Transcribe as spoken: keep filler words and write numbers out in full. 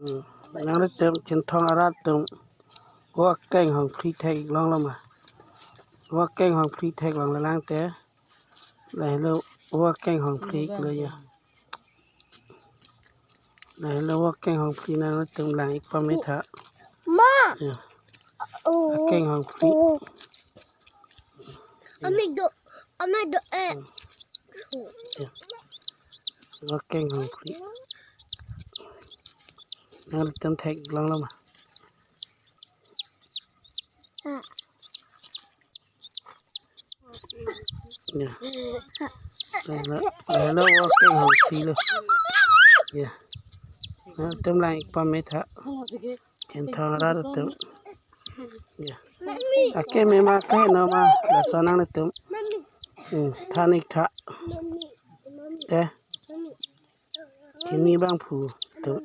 Hmm. Nanglitum Chinthong arat atum vo akeng hongphli thek longloma? Vo akeng hongphli thek longle lang te. Lahelo vo akeng hongphli lo ya. Lahelo vo akeng hongphli, nanglitum lang-ik pame tha. Ma. Ya. Oh. Akeng hongphli. Oh. Amik do, amik do eh. Ya. Vo akeng hongphli. Nanglitum thek longloma? Ah. Ya. Lahelo, lahelo vo akeng hongphli lo. Ya. Nanglitum lang-ik pame tha. Chinthong arat atum. Ya. Akeme ma, akeme ma, laso nanglitum. Hmm, than-ik tha. Te. Kimi bang phu atum.